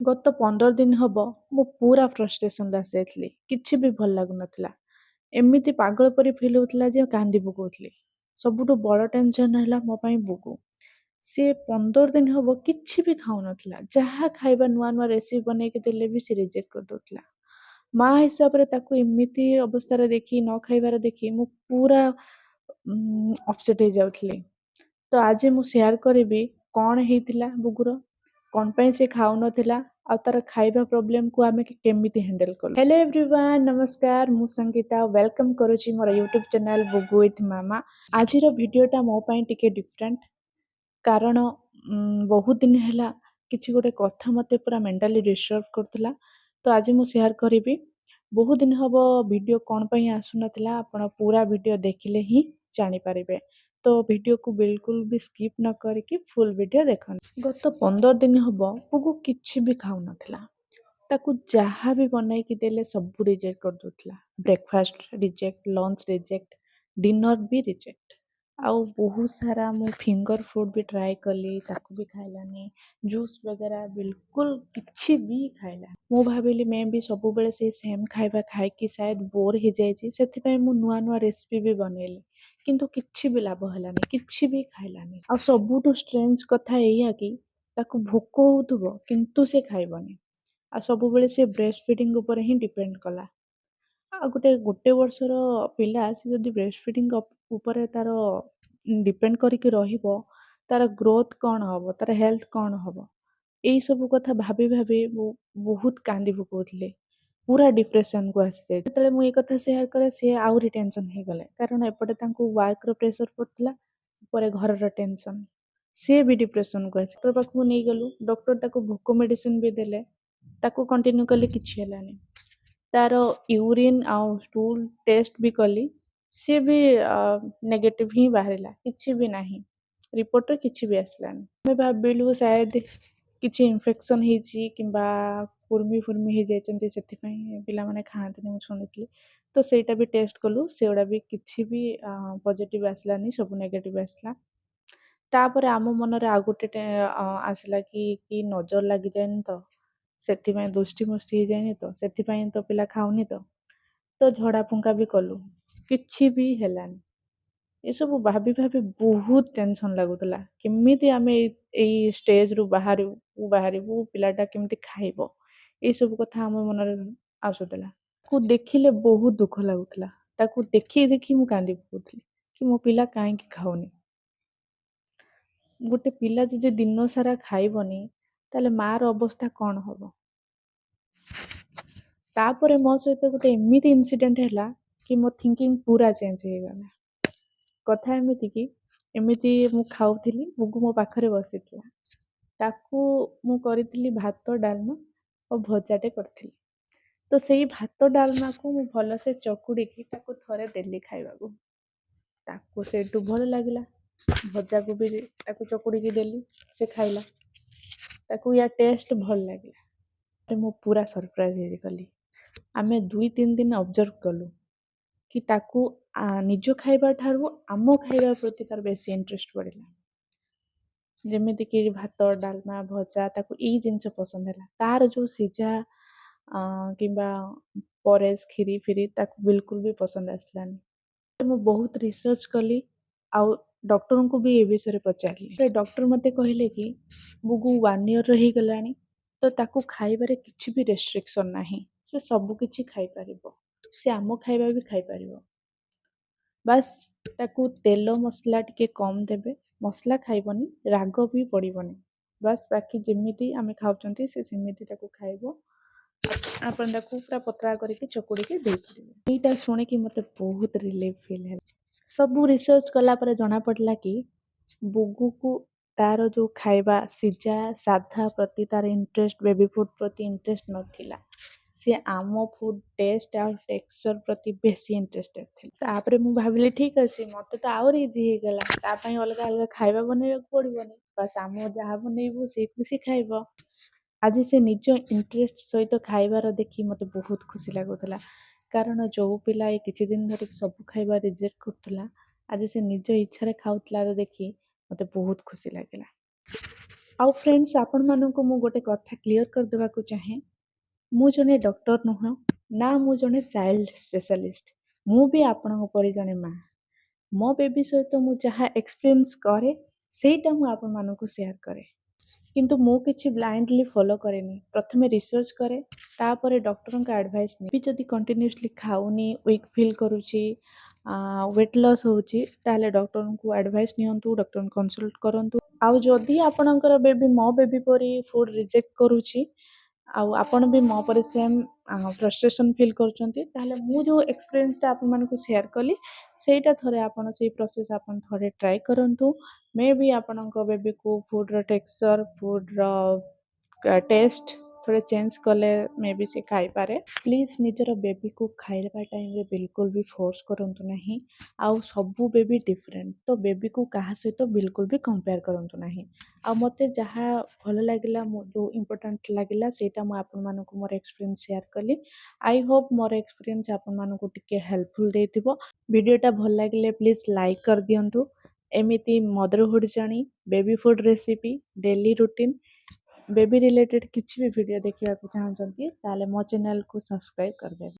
ଗତ 15 ଦିନ ହବ ମୁଁ ପୁରା ଫ୍ରଷ୍ଟ୍ରେସନରେ ଆସିଯାଇଥିଲି। କିଛି ବି ଭଲ ଲାଗୁନଥିଲା। ଏମିତି ପାଗଳ ପରି ଫିଲ୍ ହେଉଥିଲା ଯେ କାନ୍ଦି ପକଉଥିଲି। ସବୁଠୁ ବଡ଼ ଟେନସନ୍ ହେଲା ମୋ ପାଇଁ ବୁଗୁ। ସିଏ 15 ଦିନ ହବ କିଛି ବି ଖାଉନଥିଲା। ଯାହା ଖାଇବା ନୂଆ ନୂଆ ରେସିପି ବନେଇକି ଦେଲେ ବି ସେ ରିଜେକ୍ଟ କରିଦେଉଥିଲା। ମା ହିସାବରେ ତାକୁ ଏମିତି ଅବସ୍ଥାରେ ଦେଖି, ନ ଖାଇବାର ଦେଖି ମୁଁ ପୁରା ଅପସେଟ୍ ହେଇଯାଉଥିଲି। ତ ଆଜି ମୁଁ ସେୟାର କରିବି କ'ଣ ହେଇଥିଲା ବୁଗୁର, କ'ଣ ପାଇଁ ସେ ଖାଉନଥିଲା ଆଉ ତାର ଖାଇବା ପ୍ରୋବ୍ଲେମକୁ ଆମେ କେମିତି ହ୍ୟାଣ୍ଡେଲ କଲୁ। ହ୍ୟାଲୋ ଏଭ୍ରିୱାନ୍, ନମସ୍କାର। ମୁଁ ସଙ୍ଗୀତା, welcome କରୁଛି ମୋର ୟୁଟ୍ୟୁବ୍ ଚ୍ୟାନେଲ୍ ବୁଗୁ ୱିଥ୍ ମାମା। ଆଜିର ଭିଡ଼ିଓଟା ମୋ ପାଇଁ ଟିକେ ଡିଫରେଣ୍ଟ, କାରଣ ବହୁତ ଦିନ ହେଲା କିଛି ଗୋଟେ କଥା ମୋତେ ପୁରା ମେଣ୍ଟାଲି ଡିଷ୍ଟର୍ବ କରୁଥିଲା। ତ ଆଜି ମୁଁ ସେୟାର କରିବି। ବହୁତ ଦିନ ହବ ଭିଡ଼ିଓ କ'ଣ ପାଇଁ ଆସୁନଥିଲା, ଆପଣ ପୁରା ଭିଡ଼ିଓ ଦେଖିଲେ ହିଁ ଜାଣିପାରିବେ। ତ ଭିଡ଼ିଓକୁ ବିଲକୁଲ ବି ସ୍କିପ୍ ନ କରିକି ଫୁଲ୍ ଭିଡ଼ିଓ ଦେଖନ୍ତୁ। ଗତ 15 ଦିନ ହବ ବୁଗୁ କିଛି ବି ଖାଉନଥିଲା। ତାକୁ ଯାହା ବି ବନେଇକି ଦେଲେ ସବୁ ରିଜେକ୍ଟ କରିଦେଉଥିଲା। Breakfast reject, lunch reject, dinner ବି ରିଜେକ୍ଟ। ଆଉ ବହୁତ ସାରା ମୁଁ ଫିଙ୍ଗର ଫୁଡ଼୍ ବି ଟ୍ରାଏ କଲି, ତାକୁ ବି ଖାଇଲାନି। ଜୁସ୍ ବଗେରା ବିଲକୁଲ କିଛି ବି ଖାଇଲାନି। ମୁଁ ଭାବିଲି ମେ ବି ସବୁବେଳେ ସେଇ ସେମ୍ ଖାଇବା ଖାଇକି ସାୟଦ ବୋର୍ ହେଇଯାଇଛି। ସେଥିପାଇଁ ମୁଁ ନୂଆ ନୂଆ ରେସିପି ବି ବନେଇଲି, କିନ୍ତୁ କିଛି ବି ଲାଭ ହେଲାନି। କିଛି ବି ଖାଇଲାନି। ଆଉ ସବୁଠୁ ଷ୍ଟ୍ରେଞ୍ଜ କଥା ଏଇଆ କି ତାକୁ ଭୋକ ହଉଥିବ, କିନ୍ତୁ ସେ ଖାଇବନି। ଆଉ ସବୁବେଳେ ସେ ବ୍ରେଷ୍ଟ ଫିଡ଼ିଙ୍ଗ ଉପରେ ହିଁ ଡିପେଣ୍ଡ କଲା। ଆଉ ଗୋଟେ ଗୋଟେ ବର୍ଷର ପିଲା, ସେ ଯଦି ବ୍ରେଷ୍ଟ ଫିଡ଼ିଙ୍ଗ ଉପରେ ତାର ଡିପେଣ୍ଡ କରିକି ରହିବ, ତାର ଗ୍ରୋଥ୍ କ'ଣ ହବ? ତାର ହେଲ୍ଥ କ'ଣ ହବ? ଏଇସବୁ କଥା ଭାବି ଭାବି ମୁଁ ବହୁତ କାନ୍ଦି ପକଉଥିଲି। ପୁରା ଡିପ୍ରେସନକୁ ଆସିଯାଇ। ଯେତେବେଳେ ମୁଁ ଏଇ କଥା ସେୟାର କରେ, ସିଏ ଆହୁରି ଟେନସନ୍ ହେଇଗଲେ, କାରଣ ଏପଟେ ତାଙ୍କୁ ୱାର୍କର ପ୍ରେସର ପଡ଼ୁଥିଲା, ଉପରେ ଘରର ଟେନସନ୍। ସିଏ ବି ଡିପ୍ରେସନକୁ ଆସି ଡକ୍ଟର ପାଖକୁ ନେଇଗଲୁ। ଡକ୍ଟର ତାକୁ ଭୋକ ମେଡ଼ିସିନ ବି ଦେଲେ। ତାକୁ କଣ୍ଟିନ୍ୟୁ କଲି, କିଛି ହେଲାନି। ତାର ୟୁରିନ୍ ଆଉ ଷ୍ଟୁଲ୍ ଟେଷ୍ଟ ବି କଲି, ସିଏ ବି ନେଗେଟିଭ୍ ହିଁ ବାହାରିଲା। କିଛି ବି ନାହିଁ, ରିପୋର୍ଟରେ କିଛି ବି ଆସିଲାନି। ଆମେ ଭାବିଲୁ ସାୟଦ କିଛି ଇନଫେକ୍ସନ୍ ହେଇଛି କିମ୍ବା କୁର୍ମି ଫୁର୍ମି ହେଇଯାଇଛନ୍ତି, ସେଥିପାଇଁ ପିଲାମାନେ ଖାଆନ୍ତିନି, ମୁଁ ଶୁଣିଥିଲି। ତ ସେଇଟା ବି ଟେଷ୍ଟ କଲୁ, ସେଗୁଡ଼ା ବି କିଛି ବି ପଜିଟିଭ୍ ଆସିଲାନି, ସବୁ ନେଗେଟିଭ୍ ଆସିଲା। ତାପରେ ଆମ ମନରେ ଆଉ ଗୋଟେ ଆସିଲା କି ନଜର ଲାଗିଯାଇନି ତ, ସେଥିପାଇଁ ଦୃଷ୍ଟି ମୁଷ୍ଟି ହେଇଯାଇନି ତ, ସେଥିପାଇଁ ତ ପିଲା ଖାଉନି ତ। ତ ଝଡ଼ା ଫୁଙ୍କା ବି କଲୁ, କିଛି ବି ହେଲାନି। ଏସବୁ ଭାବି ଭାବି ବହୁତ ଟେନସନ୍ ଲାଗୁଥିଲା। କେମିତି ଆମେ ଏଇ ଷ୍ଟେଜରୁ ବାହାରିବୁ, ପିଲାଟା କେମିତି ଖାଇବ, ଏଇସବୁ କଥା ଆମ ମନରେ ଆସୁଥିଲା। ତାକୁ ଦେଖିଲେ ବହୁତ ଦୁଃଖ ଲାଗୁଥିଲା। ତାକୁ ଦେଖି ଦେଖି ମୁଁ କାନ୍ଦି ପକଉଥିଲି କି ମୋ ପିଲା କାହିଁକି ଖାଉନି? ଗୋଟେ ପିଲା ଯଦି ଦିନ ସାରା ଖାଇବନି, ତାହେଲେ ମାର ଅବସ୍ଥା କ'ଣ ହବ? ତାପରେ ମୋ ସହିତ ଗୋଟେ ଏମିତି ଇନସିଡେଣ୍ଟ ହେଲା କି ମୋ ଥିଙ୍କିଙ୍ଗ ପୁରା ଚେଞ୍ଜ ହେଇଗଲା। କଥା ଏମିତି କି ଏମିତି ମୁଁ ଖାଉଥିଲି, ବୁଗୁ ମୋ ପାଖରେ ବସିଥିଲା। ତାକୁ ମୁଁ କରିଥିଲି ଭାତ, ଡାଲମା ଆଉ ଭଜାଟେ କରିଥିଲି। ତ ସେଇ ଭାତ ଡାଲମାକୁ ମୁଁ ଭଲସେ ଚକୁଡ଼ିକି ତାକୁ ଥରେ ଦେଲି ଖାଇବାକୁ। ତାକୁ ସେଇଠୁ ଭଲ ଲାଗିଲା। ଭଜାକୁ ବି ତାକୁ ଚକୁଡ଼ିକି ଦେଲି, ସେ ଖାଇଲା। ତାକୁ ୟା ଟେଷ୍ଟ ଭଲ ଲାଗିଲା। ମୁଁ ପୁରା ସରପ୍ରାଇଜ ହେଇଗଲି। ଆମେ 2-3 ଦିନ ଅବଜର୍ଭ କଲୁ କି ତାକୁ ନିଜ ଖାଇବା ଠାରୁ ଆମ ଖାଇବା ପ୍ରତି ତାର ବେଶୀ ଇଣ୍ଟରେଷ୍ଟ ବଢ଼ିଲା। ଯେମିତିକି ଭାତ, ଡାଲମା, ଭଜା, ତାକୁ ଏଇ ଜିନିଷ ପସନ୍ଦ ହେଲା। ତାର ଯୋଉ ସିଝା କିମ୍ବା ପରେଜ, ଖିରି ଫିରି ତାକୁ ବିଲକୁଲ ବି ପସନ୍ଦ ଆସିଲାନି। ମୁଁ ବହୁତ ରିସର୍ଚ୍ଚ କଲି ଆଉ ଡକ୍ଟରଙ୍କୁ ବି ଏ ବିଷୟରେ ପଚାରିଲି। ଡକ୍ଟର ମୋତେ କହିଲେ କି ବୁଗୁ 1 ଇୟର୍ର ହେଇଗଲାଣି, ତ ତାକୁ ଖାଇବାରେ କିଛି ବି ରେଷ୍ଟ୍ରିକ୍ସନ୍ ନାହିଁ। ସେ ସବୁ କିଛି ଖାଇପାରିବ। ସେ ଆମ ଖାଇବା ବି ଖାଇପାରିବ। ବାସ୍, ତାକୁ ତେଲ ମସଲା ଟିକେ କମ୍ ଦେବେ। ମସଲା ଖାଇବନି, ରାଗ ବି ପଡ଼ିବନି। ବାସ୍, ବାକି ଯେମିତି ଆମେ ଖାଉଛନ୍ତି, ସେ ସେମିତି ତାକୁ ଖାଇବ। ଆପଣ ତାକୁ ପୁରା ପତଳା କରିକି ଚକୁଡ଼ିକି ଦେଇପାରିବେ। ଏଇଟା ଶୁଣିକି ମୋତେ ବହୁତ ରିଲିଫ୍ ଫିଲ୍ ହେଲା। ସବୁ ରିସର୍ଚ୍ଚ କଲା ପରେ ଜଣାପଡ଼ିଲା କି ବୁଗୁକୁ ତାର ଯୋଉ ଖାଇବା ସିଝା ସାଧା ପ୍ରତି ତାର ଇଣ୍ଟରେଷ୍ଟ, ବେବି ଫୁଡ଼୍ ପ୍ରତି ଇଣ୍ଟରେଷ୍ଟ ନଥିଲା। ସିଏ ଆମ ଫୁଡ଼୍ ଟେଷ୍ଟ ଆଉ ଟେକ୍ସଚର୍ ପ୍ରତି ବେଶୀ ଇଣ୍ଟରେଷ୍ଟେଡ଼ ଥିଲା। ତାପରେ ମୁଁ ଭାବିଲି, ଠିକ୍ ଅଛି, ମୋତେ ତ ଆହୁରି ଇଜି ହେଇଗଲା। ତା ପାଇଁ ଅଲଗା ଅଲଗା ଖାଇବା ବନେଇବାକୁ ପଡ଼ିବନି। ବାସ୍, ଆମ ଯାହା ବନେଇବୁ ସେଇ ଖୁସି ଖାଇବ। ଆଜି ସେ ନିଜ ଇଣ୍ଟରେଷ୍ଟ ସହିତ ଖାଇବାର ଦେଖି ମୋତେ ବହୁତ ଖୁସି ଲାଗୁଥିଲା, କାରଣ ଯୋଉ ପିଲା ଏଇ କିଛି ଦିନ ଧରିକି ସବୁ ଖାଇବା ରିଜେକ୍ଟ କରୁଥିଲା, ଆଜି ସେ ନିଜ ଇଚ୍ଛାରେ ଖାଉଥିଲାର ଦେଖି ମୋତେ ବହୁତ ଖୁସି ଲାଗିଲା। ଆଉ ଫ୍ରେଣ୍ଡସ୍, ଆପଣମାନଙ୍କୁ ମୁଁ ଗୋଟେ କଥା କ୍ଲିଅର୍ କରିଦେବାକୁ ଚାହେଁ। ମୁଁ ଜଣେ ଡକ୍ଟର ନୁହଁ ନା ମୁଁ ଜଣେ ଚାଇଲ୍ଡ ସ୍ପେଶାଲିଷ୍ଟ। ମୁଁ ବି ଆପଣଙ୍କ ପରି ଜଣେ ମା। ମୋ ବେବି ସହିତ ମୁଁ ଯାହା ଏକ୍ସପିରିଏନ୍ସ କରେ, ସେଇଟା ମୁଁ ଆପଣମାନଙ୍କୁ ସେୟାର କରେ। କିନ୍ତୁ ମୁଁ କିଛି ବ୍ଲାଇଣ୍ଡଲି ଫଲୋ କରେନି। ପ୍ରଥମେ ରିସର୍ଚ୍ଚ କରେ, ତାପରେ ଡକ୍ଟରଙ୍କ ଆଡ଼ଭାଇସ୍ ନିଏ ବି। ଯଦି କଣ୍ଟିନ୍ୟୁଅସଲି ଖାଉନି, ୱିକ୍ ଫିଲ୍ କରୁଛି, ୱେଟ୍ ଲସ୍ ହେଉଛି, ତାହେଲେ ଡକ୍ଟରଙ୍କୁ ଆଡ଼ଭାଇସ୍ ନିଅନ୍ତୁ, ଡକ୍ଟରଙ୍କୁ କନସଲ୍ଟ କରନ୍ତୁ। ଆଉ ଯଦି ଆପଣଙ୍କର ବେବି ମୋ ବେବି ପରି ଫୁଡ଼୍ ରିଜେକ୍ଟ କରୁଛି ଆଉ ଆପଣ ବି ମୋ ପରି ସେମ୍ ଫ୍ରଷ୍ଟ୍ରେସନ୍ ଫିଲ୍ କରୁଛନ୍ତି, ତାହେଲେ ମୁଁ ଯେଉଁ ଏକ୍ସପିରିଏନ୍ସଟା ଆପଣମାନଙ୍କୁ ସେୟାର କଲି, ସେଇଟା ଥରେ ଆପଣ, ସେଇ ପ୍ରୋସେସ୍ ଆପଣ ଥରେ ଟ୍ରାଏ କରନ୍ତୁ। ମେ ବି ଆପଣଙ୍କ ବେବିକୁ ଫୁଡ଼୍ର ଟେକ୍ସଚର୍, ଫୁଡ଼୍ର ଟେଷ୍ଟ ଥରେ ଚେଞ୍ଜ କଲେ ମେ ବି ସେ ଖାଇପାରେ। ପ୍ଲିଜ୍ ନିଜର ବେବିକୁ ଖାଇବା ଟାଇମ୍ରେ ବିଲକୁଲ ବି ଫୋର୍ସ କରନ୍ତୁ ନାହିଁ। ଆଉ ସବୁ ବେବି ଡିଫରେଣ୍ଟ, ତ ବେବିକୁ କାହା ସହିତ ବିଲକୁଲ ବି କମ୍ପେୟାର କରନ୍ତୁ ନାହିଁ। ଆଉ ମୋତେ ଯାହା ଭଲ ଲାଗିଲା, ମୁଁ ଯେଉଁ ଇମ୍ପୋର୍ଟାଣ୍ଟ ଲାଗିଲା, ସେଇଟା ମୁଁ ଆପଣମାନଙ୍କୁ ମୋର ଏକ୍ସପିରିଏନ୍ସ ସେୟାର କଲି। I Hope ମୋର ଏକ୍ସପିରିଏନ୍ସ ଆପଣମାନଙ୍କୁ ଟିକେ ହେଲ୍ପଫୁଲ୍ ଦେଇଥିବ। ଭିଡ଼ିଓଟା ଭଲ ଲାଗିଲେ ପ୍ଲିଜ୍ ଲାଇକ୍ କରିଦିଅନ୍ତୁ। ଏମିତି ମଦରହୁଡ଼ journey, baby food recipe, daily routine, baby related କିଛି ବି ଭିଡ଼ିଓ ଦେଖିବାକୁ ଚାହୁଁଛନ୍ତି, ତାହେଲେ ମୋ ଚ୍ୟାନେଲକୁ ସବସ୍କ୍ରାଇବ୍ କରିଦେବେ।